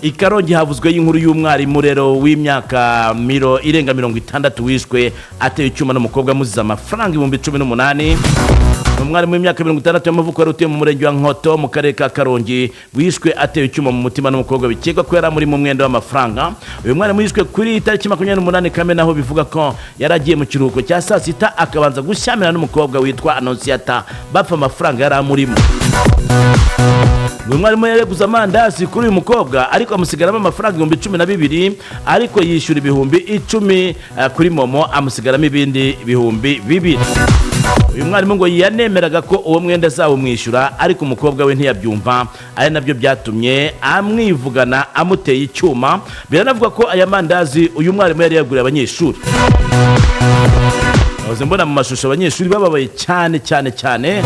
I Karongi havuzweho inkuru y'umwarimu rero w'imyaka irenga 60 wishwe atewe icyuma n'umukobwa amuziza amafaranga 18,000. Umwarimu w'imyaka 60 y'amavuko wari utuye mu murenge wa Nkoto mu karere ka Karongi wishwe atewe icyuma mu mutima n'umukobwa bikekwa ko yari amuri mu mwenda w'amafaranga. Uyu mwarimu yishwe kuri tariki 28 Kamena, aho bivuga ko yari agiye mu kiruhuko cya saa sita akabanza gushyamirana n'umukobwa witwa Anonsiyata bapfa amafaranga yari amurimo. Uyu mwarimu yareguze amandazi kuri uyu mukobwa ariko amusigaramo amafaranga 12,000, ariko yishyura 10,000 kuri MoMo, amusigaramo ibindi 2,000. Uyu mwarimu ngo yanemeraga ko uwo mwenda azawumwishyura, ariko umukobwa we ntiyabyumva, ari nabyo byatumye amwivugana amuteye icyuma. Biranavuga ko aya mandazi uyu mwarimu yari yaguriye abanyeshuri. Nahoze mbona mu mashusho abanyeshuri bababaye cyane cyane cyane.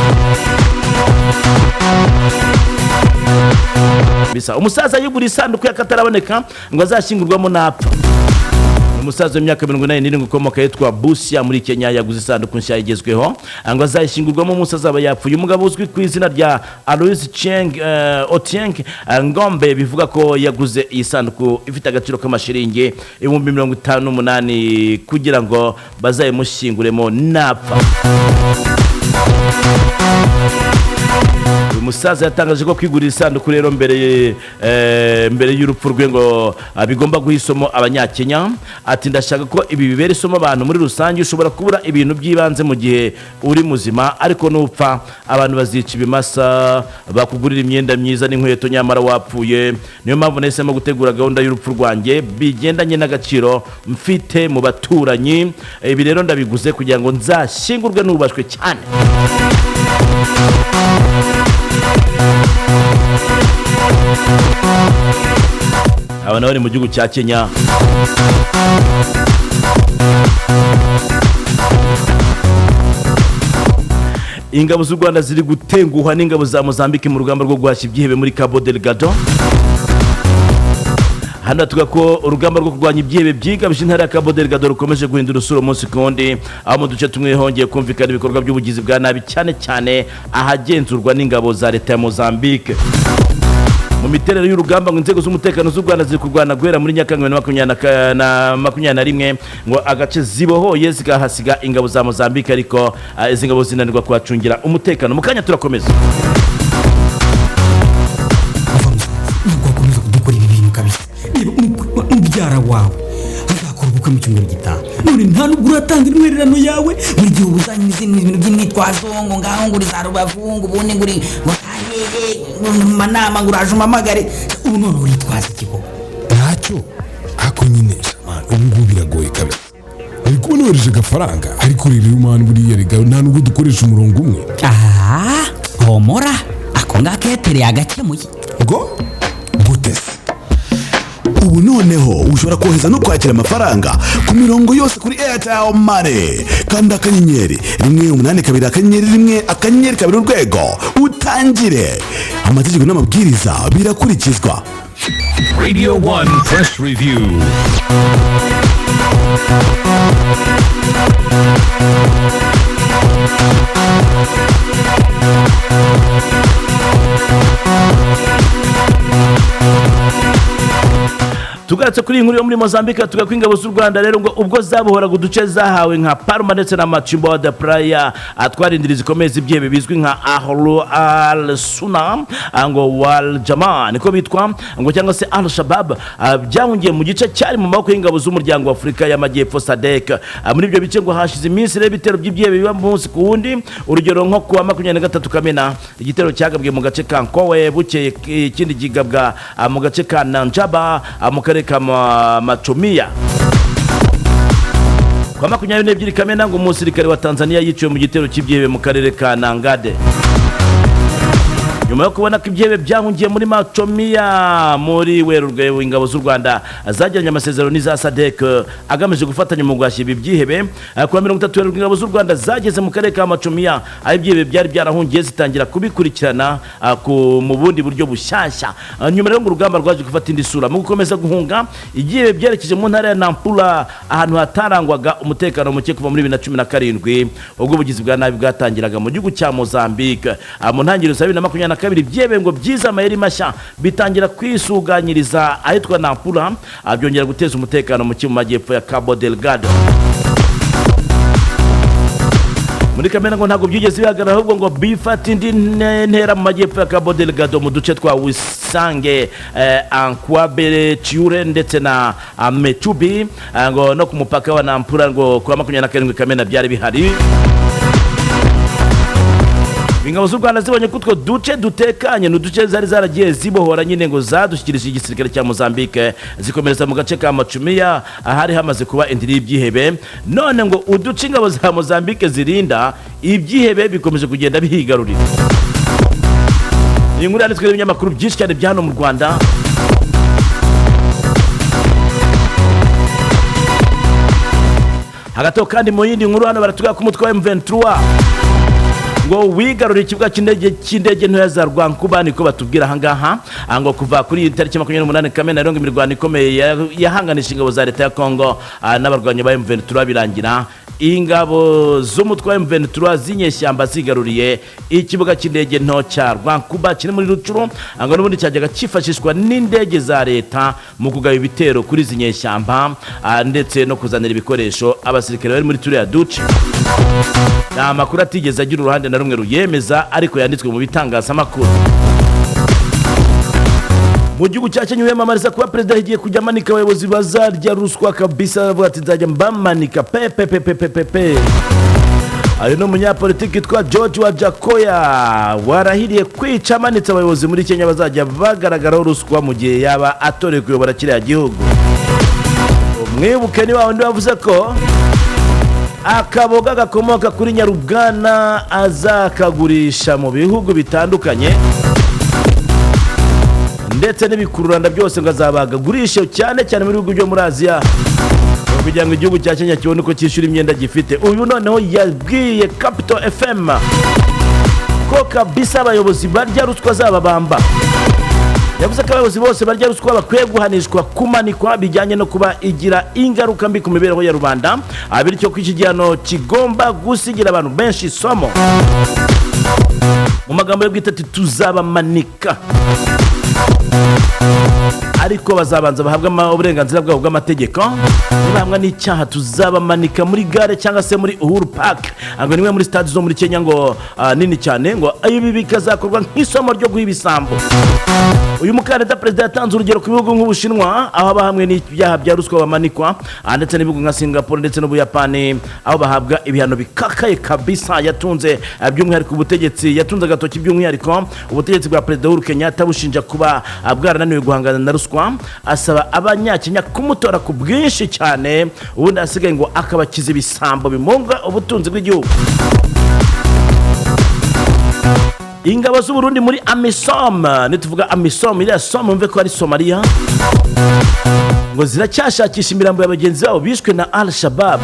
Bisa umusaza yigura isanduku y'akataraboneka ngo azashyingurwamo napfa. Umusaza w'imyaka 87 ukomoka yitwa Busia muri Kenya yaguze isanduku nshya igezweho ngo azayishyingurwamo umunsi azaba yapfuye. Umugabo uzwi ku izina rya Alois Cheng Otieng Ngombe bivuga ko yaguze iyi sanduku ifite agaciro k'amashiringi 58,000 kugira ngo bazayimushyinguremo napfa. Uyu musaza yatangaje ko kwigurira isanduku rero mbere y'urupfu rwe ngo bigomba guha isomo Abanyakenya. Ati: "Ndashaka ko ibi bibera isomo abantu muri rusange. Ushobora kubura ibintu by'ibanze mu gihe uri muzima, ariko nupfa abantu bazica ibimasa bakugurira imyenda myiza n'inkweto nyamara wapfuye. Niyo mpamvu nahisemo gutegura gahunda y'urupfu rwanjye bigendanye n'agaciro mfite mu baturanyi. Ibi rero ndabiguze kugira ngo nzashyingurwe nubashywe cyane." Aba nabo ni mu gihugu cya Kenya. Ingabo z'u Rwanda ziri gutenguhwa n'ingabo za Mozambique mu rugamba rwo guhashya ibyihebe muri Cabo Delgado. Hano tuvuga ko urugamba rwo kurwanya ibyihebe byigabije intara ya Cabo Delgado rukomeje guhindura usura umunsi ku wundi, aho mu duce tumwe hongeye kumvikana ibikorwa by'ubugizi bwa nabi, cyane cyane ahagenzurwa n'ingabo za leta ya Mozambique. Mu miterere y'urugamba ngo inzego z'umutekano z'u Rwanda ziri kurwana guhera muri Nyakanga 2021 ngo agace zibohoye zikahasiga ingabo za Mozambique, ariko izi ngabo zinanirwa kuhacungira umutekano. Mu kanya turakomeza. Uva musaza, ntabwo wakomeza kudukora ibi bintu kabisa. Niba mubyara wawe azakora ubukwe mu cyumweru gitaha, none nta nubwo uratanga intwererano yawe. Buri gihe uba uzanye izindi bintu by'imyitwazo, ngo ngaho ngo uri za Rubavu, ngo ubundi ngo uri ngo hehe, ngo mu manama, ngo uraje umpamagare. Ubu none uritwaza iki koko? Ntacyo, ariko nyine man, ubu ngubu biragoye kabisa. Uri kubona wohereje agafaranga, ariko rero man, buriya rega nta nubwo dukoresha umurongo umwe. Aha homora, ako ngako Airtel yagakemuye. Ngo gute se? Ubu noneho ushobora kohereza no kwakira amafaranga ku mirongo yose kuri Airtel Money. Kanda *182*1*2# utangire. Amategeko n'amabwiriza birakurikizwa. Radio 1 Press Review. Tugarutse kuri iyi nkuru yo muri Mozambique, tuvuga ko ingabo z'u Rwanda rero ngo ubwo zabohoraga uduce zahawe nka Palma ndetse na Mocimboa da Praia atwarindira zikomeye z'ibyihebe bizwi nka Ahlu al Suna ngo wal Jama niko bitwa ngo cyangwa se Al Shabab, byahungiye mu gice cyari mu maboko y'ingabo z'umuryango wa Afurika y'Amajyepfo SADC. Muri ibyo bice ngo hashize iminsi rero ibitero by'ibyihebe biba umunsi ku wundi. Urugero nko kuwa 23 Kamena igitero cyagabwe mu gace ka Nkowe, bukeye ikindi kigabwa mu gace ka Nanjaba mu karere ka Macomia. Kwa 22 Kamena ngo umusirikare wa Tanzania yiciwe mu gitero cy'ibyihebe mu karere ka Nangade. Nyuma yo kubona ko ibyihebe byahungiye muri Macomia, muri Werurwe ingabo z'u Rwanda zagiranye amasezerano n'iza SADC agamije gufatanya mu guhashya ibi byihebe. Kuwa 30 Werurwe ingabo z'u Rwanda zageze mu karere ka Macomia aho ibyihebe byari byarahungiye, zitangira kubikurikirana mu bundi buryo bushyashya. Nyuma rero ngo urugamba rwaje gufata indi sura mu gukomeza guhunga ibyihebe byerekeje mu ntara ya Nampula, ahantu hatarangwaga umutekano muke kuva muri 2017 ubwo ubugizi bwa nabi bwatangiraga mu gihugu cya Mozambique. Mu ntangiriro za 2024. 2 ibyihebe ngo byize amayeri mashya, bitangira kwisuganyiriza ahitwa Nampula, byongera guteza umutekano muke mu majyepfo ya Cabo Delgado. Muri Kamena ngo ntabwo byigeze bihagarara, ahubwo ngo bifata indi ntera mu majyepfo ya Cabo Delgado, mu duce twa Wisange, Ancuabe, Chiure ndetse na Metubi, ngo no ku mupaka wa Nampula. Ngo kuwa 27 Kamena byari bihari. Ingabo z'u Rwanda zibonye ko utwo duce dutekanye, ni uduce zari zaragiye zibohora nyine, ngo zadushyikirije igisirikare cya Mozambique, zikomereza mu gace ka Macumiya ahari hamaze kuba indiri y'ibyihebe. None ngo uduce ingabo za Mozambique zirinda, ibyihebe bikomeje kugenda bihigarurira. Iyi nkuru yanditswe n'ibinyamakuru byinshi cyane bya hano mu Rwanda. Hagati aho kandi, mu yindi nkuru hano baratubwira ko umutwe wa M23 ngo wigaruriye ikibuga cy'indege ntoya za Rwankuba, niko batubwira ahangaha. Ngo kuva kuri iyi tariki 28 Kamena rero, ngo imirwano ikomeye yahanganisha ingabo za leta ya Congo n'abarwanyi ba M23, birangira ingabo z'umutwe wa M23 z'inyeshyamba zigaruriye ikibuga cy'indege nto cya Rwankuba kiri muri Rutshuru. Ngo n'ubundi cyajyaga cyifashishwa n'indege za leta mu kugaba ibitero kuri izi nyeshyamba, ndetse no kuzanira ibikoresho abasirikare bari muri turiya duce. Ni amakuru atigeze agira uruhande na rumwe ruyemeza, ariko yanditswe mu bitangazamakuru. Mu gihugu cya Kenya, wiyamamariza kuba perezida yagiye kujya amanika abayobozi bazarya ruswa kabisa, avuga ati: "Nzajya mbamanika pe pe pe pe pe pe pe." Ayo ni umunyapolitiki witwa George Wajackoyah warahiriye kwica amanitse abayobozi muri Kenya bazajya bagaragaraho ruswa mu gihe yaba atorewe kuyobora kiriya gihugu. Mwibuke ni wa wundi wavuze ko akaboga gakomoka kuri Nyarubwana azakagurisha mu bihugu bitandukanye, ndetse n'ibikururanda byose ngo azabaga agurishe cyane cyane mu bihugu byo muri Aziya, kugira ngo igihugu cya Kenya kibone uko cyishyura imyenda gifite. Uyu noneho yabwiye Capital FM ko kabisa abayobozi barya ruswa zababamba. Yavuze ko abayobozi bose barya ruswa bakwiye guhanishwa kumanikwa, bijyanye no kuba igira ingaruka mbi ku mibereho ya rubanda, bityo ko iki gihano kigomba gusigira abantu benshi isomo. Mu magambo ye bwite ati: "Tuzabamanika, ariko bazabanza bahabwe uburenganzira bwabo bw'amategeko. Nibahamwa n'icyaha, tuzabamanika muri gare cyangwa se muri Uhuru Park." Ngo nimwe muri stade zo muri Kenya ngo nini cyane. Ngo ibi bikazakorwa nk'isomo ryo guha ibisambo. Uyu mukandida perezida yatanze urugero ku bihugu nk'Ubushinwa, aho abahamwe n'ibyaha bya ruswa bamanikwa, ndetse n'ibihugu nka Singapore ndetse n'Ubuyapani, aho bahabwa ibihano bikakaye kabisa. Yatunze by'umwihariko ubutegetsi, yatunze agatoki by'umwihariko ubutegetsi bwa Perezida Uhuru Kenyatta, bushinja kuba bwarananiwe guhangana na ruswa, asaba Abanyakenya kumutora ku bwinshi cyane, ubundi asigaye ngo akabakiza ibisambo bimunga ubutunzi bw'igihugu. Ingabo z'u Burundi muri AMISOM, nituvuga AMISOM, iriya SOM mve ko ari Somalia, ngo ziracyashakisha imirambo ya bagenzi babo bishwe na Al Shabab.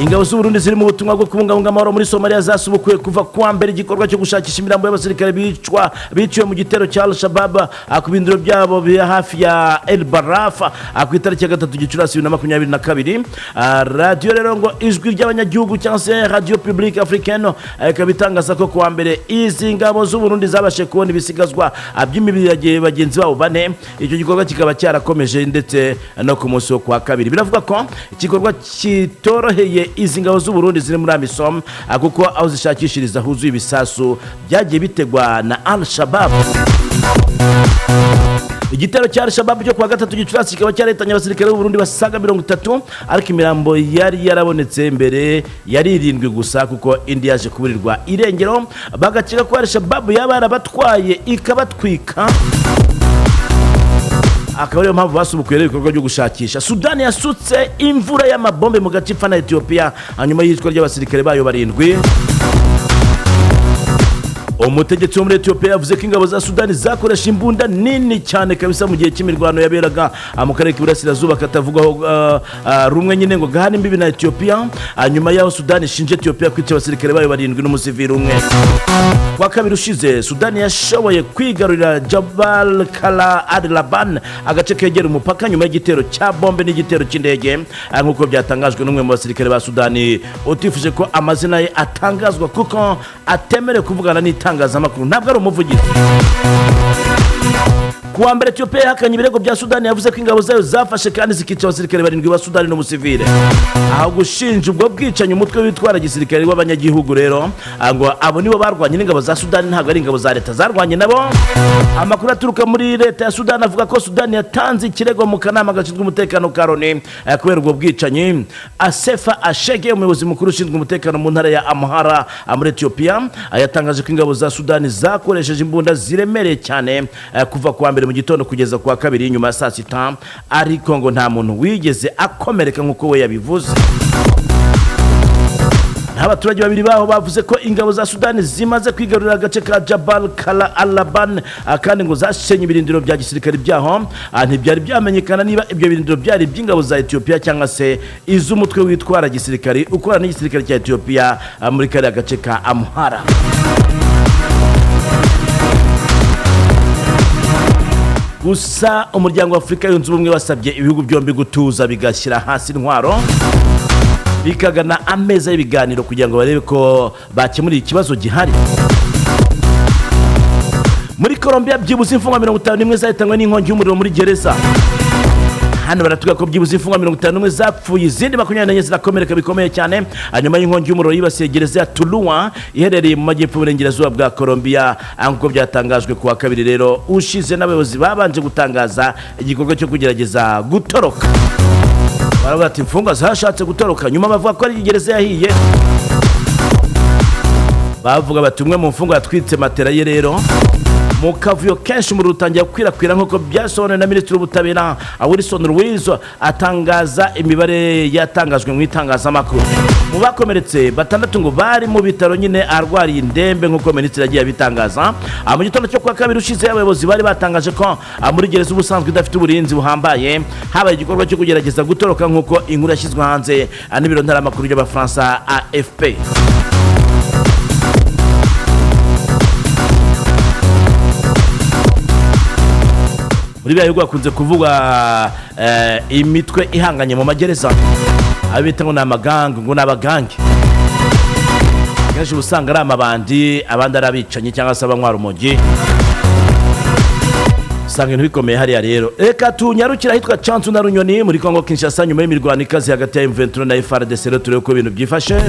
Ingabo z'u Burundi ziri mu butumwa bwo kubungabunga amahoro muri Somalia zasubukuye kuva kuwa mbere igikorwa cyo gushakisha imirambo y'abasirikare biciwe mu gitero cya Al Shabab ku bindiro byabo biri hafi ya El Baraf ku itariki ya 3 Gicurasi 2022. Radiyo rero ngo Ijwi ry'Abanyagihugu cyangwa se Radio Publique Africaine ikaba itangaza ko kuwa mbere izi ngabo z'u Burundi zabashije kubona ibisigazwa by'imibiri ya bagenzi babo bane. Icyo gikorwa kikaba cyarakomeje ndetse no ku munsi wo kuwa kabiri. Biravuga ko igikorwa kitoroheye izi ngabo z'u Burundi ziri muri AMISOM, kuko aho zishakishiriza huzuye ibisasu byagiye bitegwa na Al Shabab. Igitero cya Al-Shabab cyo kuwa 3 Gicurasi kikaba cyarahitanye abasirikare b'u Burundi basaga 30, ariko imirambo yari yarabonetse mbere yari irindwi gusa, kuko indi yaje kuburirwa irengero, bagakeka ko Al-Shabab yaba yarabatwaye ikabatwika, akaba ariyo mpamvu basubukuye rero ibikorwa byo gushakisha. Sudani yasutse imvura y'amabombe mu gace ipfa na Etiyopiya hanyuma y'iyicwa ry'abasirikare bayo barindwi. Umutegetsi wo muri Etiyopiya yavuze ko ingabo za Sudani zakoresha imbunda nini cyane kabisa mu gihe cy'imirwano yaberaga mu karere k'iburasirazuba katavugwaho rumwe nyine, ngo gahana imbibi na Etiyopiya, nyuma y'aho Sudani ishinja Etiyopiya kwica abasirikare bayo barindwi n'umusivili umwe. Kuwa kabiri ushize, Sudani yashoboye kwigarurira Jabal Kala Ad Laban, agace kegera umupaka, nyuma y'igitero cya bombe n'igitero cy'indege, nk'uko byatangajwe n'umwe mu basirikare ba Sudani utifuje ko amazina ye atangazwa kuko atemerewe kuvugana n'itangazamakuru. itangazamakuru, ntabwo ari umuvugizi. Ku wa mbere, Etiyopiya yahakanye ibirego bya Sudani, yavuze ko ingabo zayo zafashe kandi zikica abasirikare barindwi ba Sudani n'umusivile, aho gushinja ubwo bwicanyi umutwe witwara gisirikare w'abanyagihugu. Rero ngo abo nibo barwanye n'ingabo za Sudani, ntabwo ari ingabo za leta zarwanye nabo. Amakuru aturuka muri leta ya Sudani avuga ko Sudani yatanze ikirego mu kanama gashinzwe umutekano ka Loni kubera ubwo bwicanyi. Asefa Ashege, umuyobozi mukuru ushinzwe umutekano mu ntara ya Amhara muri Etiyopiya, yatangaje ko ingabo za Sudani zakoresheje imbunda ziremereye cyane kuva ku wa mbere mu gitondo kugeza ku wa kabiri nyuma ya saa sita, ariko ngo nta muntu wigeze akomereka nk'uko we yabivuze. Abaturage babiri baho bavuze ko ingabo za Sudani zimaze kwigarurira agace ka Jabal Kala Alaban, kandi ngo zashenye ibirindiro bya gisirikare byaho. Ntibyari byamenyekana niba ibyo birindiro byari iby'ingabo za Etiyopiya cyangwa se iz'umutwe witwara gisirikare ukorana n'igisirikare cya Etiyopiya muri kariya gace ka Amhara. Gusa Umuryango wa Afurika Yunze Ubumwe wasabye ibihugu byombi gutuza, bigashyira hasi intwaro, bikagana ameza y'ibiganiro kugira ngo barebe ko bakemura ikibazo gihari. Muri Colombia, byibuze imfungwa 51 zahitanywe n'inkongi y'umuriro muri gereza. Hano baratubwira ko byibuze imfungwa 51 zapfuye, izindi 24 zirakomereka bikomeye cyane, hanyuma y'inkongi y'umuriro yibasiye gereza ya Tuluwa iherereye mu majyepfo y'uburengerazuba bwa Colombia, nk'uko byatangajwe ku wa kabiri rero ushize n'abayobozi babanje gutangaza igikorwa cyo kugerageza gutoroka. Baravuga ati imfungwa zashatse gutoroka, nyuma bavuga ko ari gereza yahiye. Bavuga bati umwe mu mfungwa yatwitse matera ye. Rero mu kavuyo kenshi umuriro utangira gukwirakwira, nk'uko byasobanuwe na Minisitiri w'Ubutabera Wilson Ruiz atangaza imibare yatangajwe mu itangazamakuru. Mu bakomeretse, batandatu ngo bari mu bitaro nyine arwariye indembe, nk'uko minisitiri yagiye abitangaza. Mu gitondo cyo kuwa kabiri ushize, abayobozi bari batangaje ko muri gereza ubusanzwe idafite uburinzi buhambaye habaye igikorwa cyo kugerageza gutoroka, nk'uko inkuru yashyizwe hanze n'ibiro ntaramakuru by'Abafaransa AFP. Muri biriya bihugu hakunze kuvugwa imitwe ihanganye mu magereza, abo bita ngo ni amagangi, ngo ni abagangi. Kenshi uba usanga ari amabandi, abandi ari abicanyi cyangwa se abanywa urumogi. Usanga ibintu bikomeye hariya. Rero reka tunyarukire ahitwa Canzu na Runyoni muri Kongo Kinshasa, nyuma y'imirwano ikaze hagati ya M23 na FARDC. Rero turebe uko ibintu byifashe.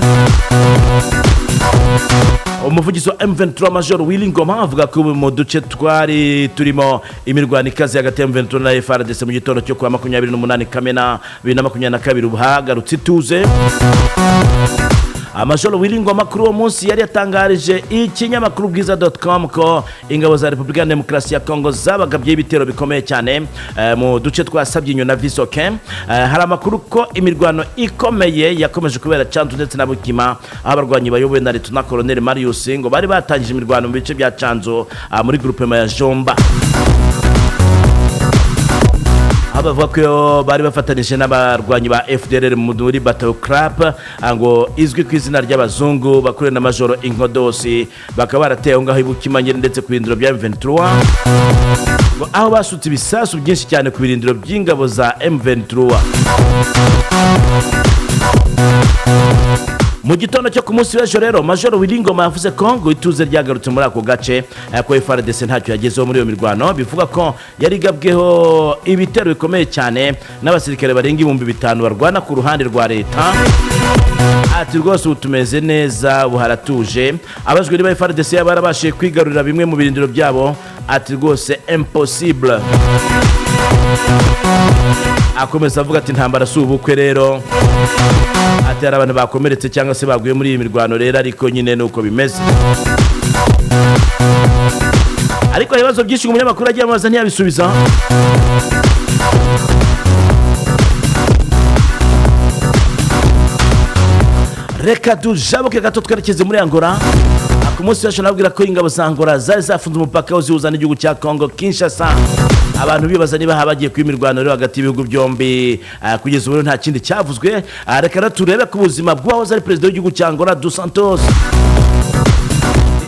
Umuvugizi wa M23, Major Willy Ngoma, avuga ko mu duce twari turimo imirwano ikaze hagati ya M23 na FARDC mu gitondo cyo kuwa 28 Kamena 2022 ubu hagarutse ituze. Major Willy Ngoma kuri uwo munsi yari yatangarije ikinyamakuru bwiza.com ko ingabo za Repubulika ya Demokarasi ya Kongo zabagabye ibitero bikomeye cyane mu duce twa Sabyinyo na Visoke. Hari amakuru ko imirwano ikomeye yakomeje kubera Canzu ndetse na Bukima, aho abarwanyi bayobowe na Lieutenant Colonel Marius ngo bari batangije imirwano mu bice bya Canzu muri groupement ya Jomba, aho bavuga ko bari bafatanije n'abarwanyi ba FDLR muri Battle Club ngo izwi ku izina ry'abazungu bakuriwe na Majoro Inkodosi, bakaba barateye aho ngaho i Bukima nyine ndetse ku birindiro bya M23, ngo aho basutse ibisasu byinshi cyane ku birindiro by'ingabo za M23. Mu gitondo cyo ku munsi w'ejo rero, Major Willy Ngoma yavuze ko ngo ituze ryagarutse muri ako gace, ko FARDC ntacyo yagezeho muri iyo mirwano, bivuga ko yari igabweho ibitero bikomeye cyane n'abasirikare barenga 5000 barwana ku ruhande rwa leta. Ati rwose ubu tumeze neza, ubu haratuje. Abajwe niba FARDC yaba yarabashije kwigarurira bimwe mu birindiro byabo, ati rwose impossible. Akomeza avuga ati intambara si ubukwe. Rero ati hari abantu bakomeretse cyangwa se baguye muri iyi mirwano rero, ariko nyine nuko bimeze. Ariko hari ibibazo byinshi umunyamakuru agiye amubaza ntiyabisubiza. Reka tujabuke gato twerekeze muri Angola. Ku munsi w'ejo nababwira ko ingabo za Angola zari zafunze umupaka uzihuza n'igihugu cya Congo Kinshasa, abantu bibaza niba haba hagiye kuba imirwano rero hagati y'ibihugu byombi. Kugeza ubu nta kindi cyavuzwe. Reka rero turebe ku buzima bw'uwahoze ari perezida w'igihugu cya Angola, dos Santos,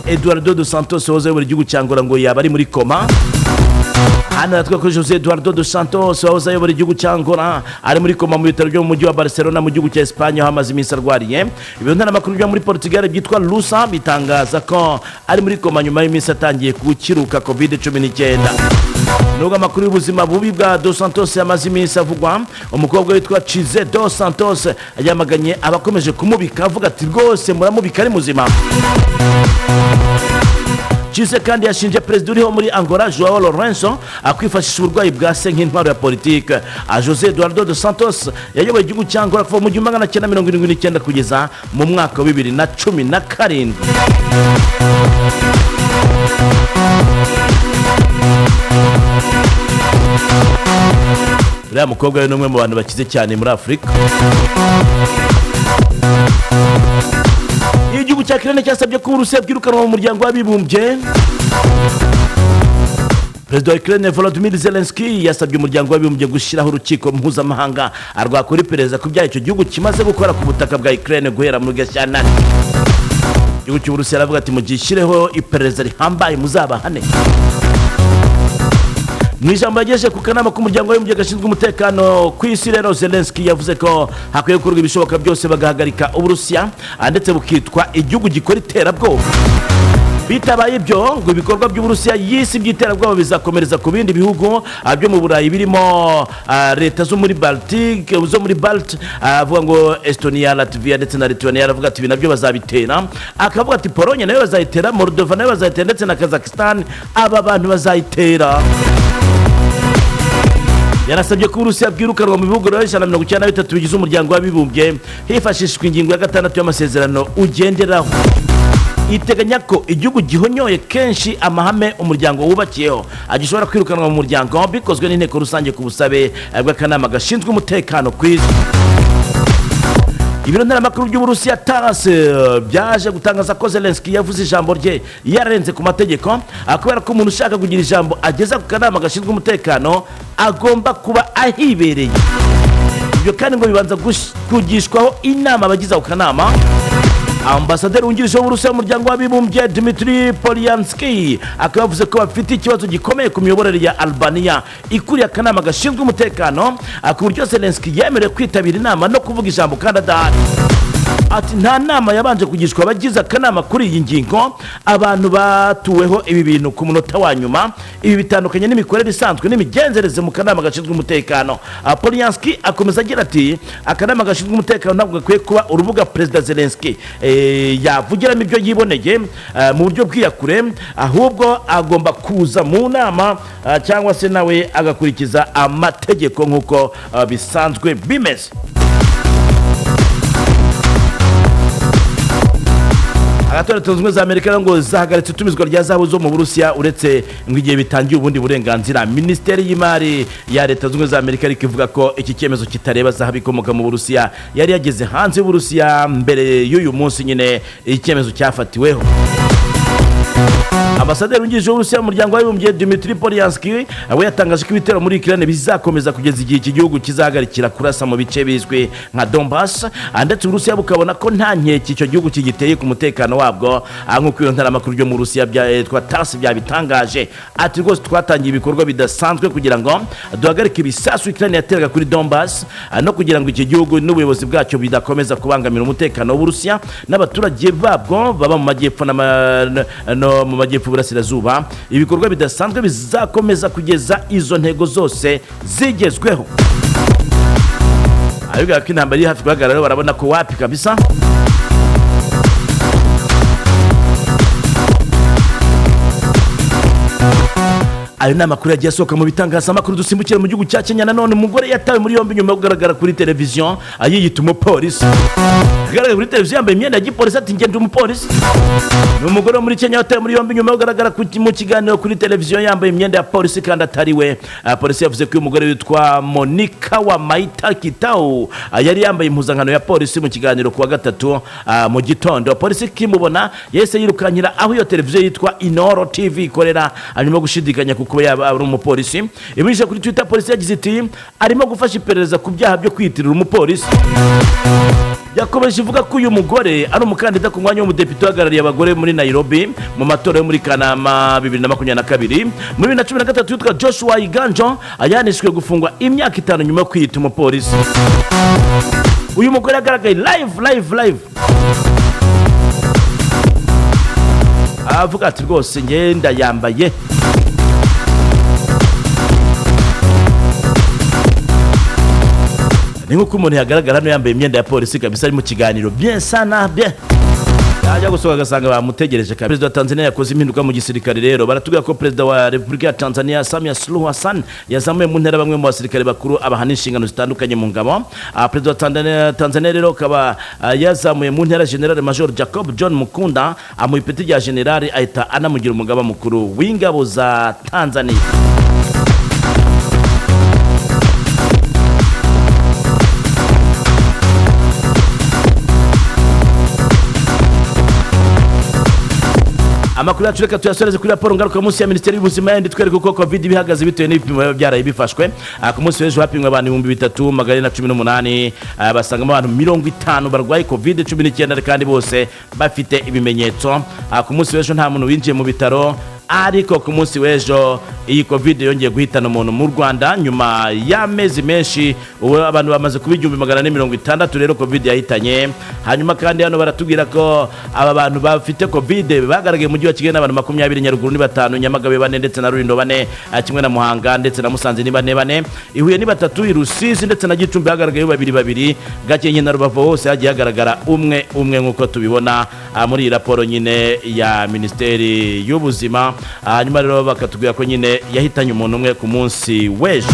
Eduardo dos Santos wahoze ayobora igihugu cya Angola, ngo yaba ari muri koma. Hano natwe kuri Jose Eduardo dos Santos wahoze ayobora igihugu cya Angola ari muri koma mu bitaro byo mu mujyi wa Barcelona mu gihugu cya Espagne, aho amaze iminsi arwariye. Ibiro ntaramakuru byo muri Portugal byitwa Lusa bitangaza ko ari muri koma nyuma y'iminsi atangiye gukiruka COVID-19. Nubwo amakuru y'ubuzima bubi bwa dos Santos yamaze iminsi avugwa, umukobwa witwa Tchizé dos Santos yamaganye abakomeje kumubika, avuga ati: "Rwose muramubika ari muzima." Tchizé kandi yashinje perezida uriho muri Angola, Joao Lorenzo, akwifashisha uburwayi bwa se nk'intwaro ya politike. Jose Eduardo dos Santos yayoboye igihugu cya Angola kuva mu 1979 kugeza mu mwaka wa 2017. Uriya mukobwa we ni umwe mu bantu bakize cyane muri Afurika. Igihugu cya Ukraine cyasabye ko Uburusiya bwirukanwa mu Muryango w'Abibumbye. Perezida wa Ukraine, Volodymyr Zelensky, yasabye Umuryango w'Abibumbye gushyiraho urukiko mpuzamahanga rwakora iperereza ku byaha icyo gihugu kimaze gukora ku butaka bwa Ukraine guhera muri Gashyantare. Igihugu cy'Uburusiya aravuga ati: "Mugishyireho iperereza rihambaye, muzabahane." Mu ijambo yagejeje ku kanama k'Umuryango w'Abibumbye gashinzwe umutekano ku isi rero, Zelensky yavuze ko hakwiye gukorwa ibishoboka byose bagahagarika Uburusiya, ndetse bukitwa igihugu gikora iterabwoba. Bitabaye ibyo, ngo ibikorwa by'Uburusiya y'isi by'iterabwoba bizakomereza ku bindi bihugu byo mu Burayi, birimo leta zo muri Baltic, zo muri Balt, avuga ngo Estonia, Latvia ndetse na Lithuania. Aravuga ati ibi nabyo bazabitera. Akavuga ati Pologne nayo bazayitera, Moldova nayo bazayitera, ndetse na Kazakhstan, aba bantu bazayitera. Yanasabye ko Uburusiya bwirukanwa mu bihugu rero 193 bigize Umuryango w'Abibumbye, hifashishijwe ingingo ya gatandatu y'amasezerano ugenderaho, iteganya ko igihugu gihonyoye kenshi amahame umuryango wubakiyeho gishobora kwirukanwa mu muryango bikozwe n'inteko rusange ku busabe bw'akanama gashinzwe umutekano ku isi. Ibiro ntaramakuru by'Uburusiya TASS byaje gutangaza ko Zelensky yavuze ijambo rye yarenze ku mategeko, kubera ko umuntu ushaka kugira ijambo ageza ku kanama gashinzwe umutekano agomba kuba ahibereye. Ibyo kandi ngo bibanza kugishwaho inama abagize ako kanama. Ambasaderi wungirije w'Uburusiya mu Muryango w'Abibumbye, Dmitry Polyanskiy, akaba yavuze ko bafite ikibazo gikomeye ku miyoborere ya Albania ikuriye akanama gashinzwe umutekano, ku buryo Zelensky yemerewe kwitabira inama no kuvuga ijambo kandi adahari. Ati: "Nta nama yabanje kugishwa abagize akanama kuri iyi ngingo. Abantu batuweho ibi bintu ku munota wa nyuma. Ibi bitandukanye n'imikorere isanzwe n'imigenzereze mu kanama gashinzwe umutekano." Polyanskiy akomeza agira ati: "Akanama gashinzwe umutekano ntabwo gakwiye kuba urubuga Perezida Zelensky yavugiramo ibyo yiboneye mu buryo bw'iyakure, ahubwo agomba kuza mu nama, cyangwa se nawe agakurikiza amategeko nk'uko bisanzwe bimeze." Agatora Leta Zunze Ubumwe za Amerika ngo zahagaritse itumizwa rya zahabu zo mu Burusiya, uretse ngo igihe bitangiye ubundi burenganzira. Minisiteri y'Imari ya Leta Zunze Ubumwe za Amerika ariko ivuga ko iki cyemezo kitareba zahabu ikomoka mu Burusiya yari yageze hanze y'Uburusiya mbere y'uyu munsi nyine icyemezo cyafatiweho. Ambasaderi wungirije w'Uburusiya mu Muryango w'Abibumbye, Dmitry Polyanskiy, we yatangaje ko ibitero muri Ukraine bizakomeza kugeza igihe iki gihugu kizahagarikira kurasa mu bice bizwi nka Donbass, ndetse Uburusiya bukabona ko nta nkeke icyo gihugu kigiteye ku mutekano wabwo, nk'uko iyo ntaramakuru ryo mu Burusiya bya TASS byabitangaje. Ati: "Rwose twatangiye ibikorwa bidasanzwe kugira ngo duhagarike ibisasu Ukraine yateraga kuri Donbass, no kugira ngo iki gihugu n'ubuyobozi bwacyo bidakomeza kubangamira umutekano w'Uburusiya n'abaturage babwo baba mu majyepfo no mu majyepfo y'uburasirazuba. Ibikorwa bidasanzwe bizakomeza kugeza izo ntego zose zigezweho." Abivuga ko intambara iri hafi guhagarara, barabona ko wapi kabisa. Ayo ni amakuru yagiye asohoka mu bitangazamakuru. Dusimbukira mu gihugu cya Kenya nanone. Umugore yatawe muri yombi nyuma yo kugaragara kuri televiziyo yiyita umupolisi. Agaragara kuri televiziyo yambaye imyenda ya gipolisi, ati: "Ngenda umupolisi." Ni umugore wo muri Kenya watawe muri yombi nyuma yo kugaragara mu kiganiro kuri televiziyo yambaye imyenda ya polisi kandi atari we. Polisi yavuze ko uyu mugore witwa Monica Wamaita Kitau yari yambaye impuzankano ya polisi mu kiganiro ku wa gatatu mu gitondo. Polisi ikimubona yahise yirukankira aho iyo televiziyo yitwa Inoro TV ikorera, hanyuma gushidikanya ku kuba yaba ari umupolisi. Ibinyujije kuri Twitter, polisi yagize iti: "Arimo gufasha iperereza ku byaha byo kwiyitirira umupolisi." Yakomeje ivuga ko uyu mugore ari umukandida ku mwanya w'umudepite uhagarariye abagore muri Nairobi mu matora yo muri Kanama 2022. Muri 2013 yitwa Joshua Iganjo ayanishwe gufungwa imyaka 5 nyuma yo kwiyita umupolisi. Uyu mugore yagaragaye live live live avuga ati rwose ngenda yambaye. Ni nk'uko umuntu yagaragara hano yambaye imyenda ya polisi kabisa, ari mu kiganiro bien sana bien, yajya gusohoka agasanga bamutegereje kabisa. Perezida wa Tanzania yakoze impinduka mu gisirikare. Rero baratubwira ko perezida wa Repubulika ya Tanzania Samia Suluhu Hassan yazamuye mu ntera bamwe mu basirikare bakuru, abahana inshingano zitandukanye mu ngabo. Perezida wa Tanzania rero akaba yazamuye mu ntera General Major Jacob John Mukunda, amuha ipeti rya general, ahita anamugira umugaba mukuru w'ingabo za Tanzania. Amakuru yacu reka tuyasoreze kuri raporo ngarukamunsi ya Minisiteri y'Ubuzima yandi twereka uko Covid bihagaze bitewe n'ibipimo biba byaraye bifashwe. Ku munsi w'ejo hapimwe abantu 3418, basangamo abantu 50 barwaye Covid 19 kandi bose bafite ibimenyetso. Ku munsi w'ejo nta muntu winjiye mu bitaro, ariko ku munsi w'ejo iyi Covid yongeye guhitana umuntu mu Rwanda nyuma y'amezi menshi. Ubu abantu bamaze kuba 1460 rero Covid yahitanye. Hanyuma kandi hano baratubwira ko aba bantu bafite Covid bagaragaye mu mujyi wa Kigali n'abantu 20, Nyaruguru ni 5, Nyamagabe 4 ndetse na Rulindo 4, kimwe na Muhanga ndetse na Musanze ni 4 4, i Huye ni 3, i Rusizi ndetse na Gicumbi hagaragaye 2 2, Gakenke na Rubavu hose hagiye hagaragara umwe umwe nk'uko tubibona muri iyi raporo nyine ya Minisiteri y'Ubuzima. Hanyuma rero bakatubwira ko nyine yahitanye umuntu umwe ku munsi w'ejo.